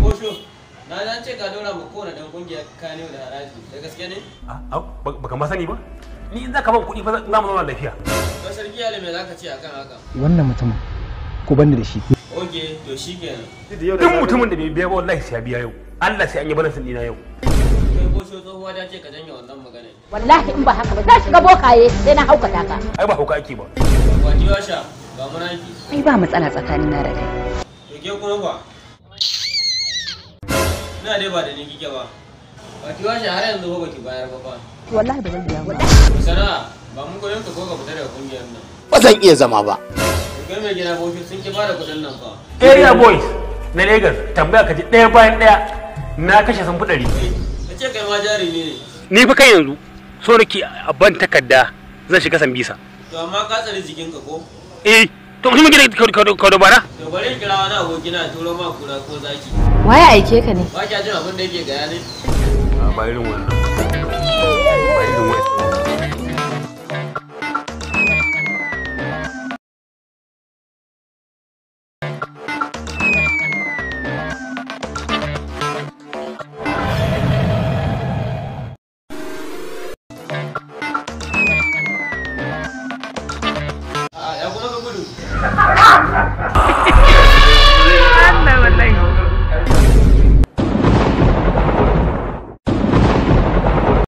Bosho, na ji ce ka dora ma kowane dan kungiyar Kano da haraji. Da gaske ne? Baka ma sani ba? Ni in zaka ban kuɗi fa za mu zauna lafiya. To sarki Ali me zaka ce akan haka? Wannan mutumin ku bani da shi. Oke, to shikenan. Duk mutumin da bai biya ba wallahi sai ya biya yau. Allah sai an yi balansin dina yau. Kai Bosho tsohuwa ta ce ka janye wannan magana. Wallahi in ba haka ba za shiga bokaye sai na haukata ka. Ai ba hauka ake ba. Waji washa ga munaki. Ai ba matsala tsakanina da kai. To ke kuma fa? Ina dai ba da ni kike ba. Waji washa har yanzu ba baki bayar ba fa. Wallahi ba zan biya ba. Sana'a ba mun goyon ka ko ka fita daga kungiyar nan. Ba zan iya zama ba. Kai mai gida Bosho sun ki bada kuɗin nan fa. Area boys na Lagos tambaya ka ji ɗaya bayan ɗaya na kashe sun fi ɗari. Ka ce kai ma jarumi ne. Ni fa kai yanzu so nake a ban takarda zan shiga Sambisa. To amma ka tsare jikinka ko? Eh, to mutumin gida ka dabara? To bari in kira wani abokina turo ma kura ko zaki. Waye aike ka ne? Ba kya jin abin da yake gaya ne? Ba irin wannan. Ba irin wannan. A'a ya kuma ka gudu.